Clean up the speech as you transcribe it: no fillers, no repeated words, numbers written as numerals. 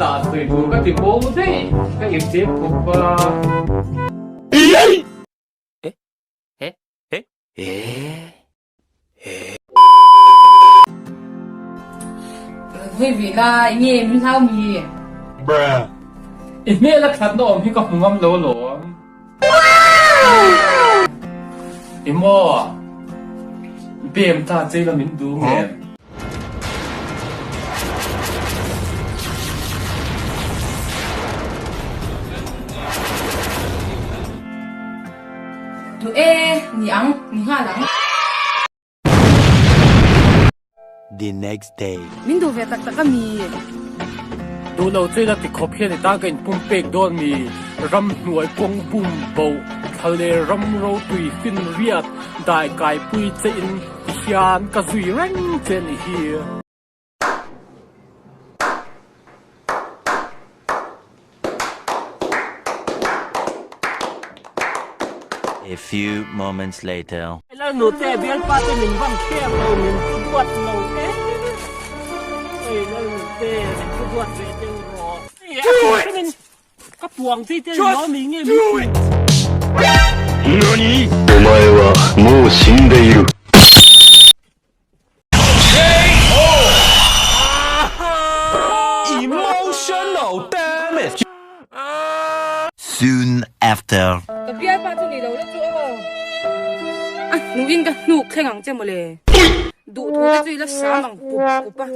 Chutah sawi tur ka ti bo daih, ka ipte khawp a. Hei ve la, enge min hlau mi? I hmel a thatna awm hi ka hmu ngam lo alawm. I maw? Bem ta chei la min duh ngem? Duh e, ni ang, ni nghal ang. The next day. Min duh ve tak tak a mi. Duh lo che la ti khawp hian i tan ka inpum pek dawn mi. Ramhnuai kawng bum bo, thla leh ram ropui fin riat dai kai pui che in ti hian ka zui reng che a nih hi. A few moments later. Lal nute bialpa te min van kher lo min pu duat lo e Oi lal nute min pu duat ve deuh rawh Do it! Ka puang chi te ni mi nge mi Nani? Omae wa mou shindeiru. Emotional damage. Soon after. Ka bialpa chu ni lo la chu aw. A hnuhin ka hnuk thleng ang che mawle. Duh thu te chu i la sam ang pup pup a.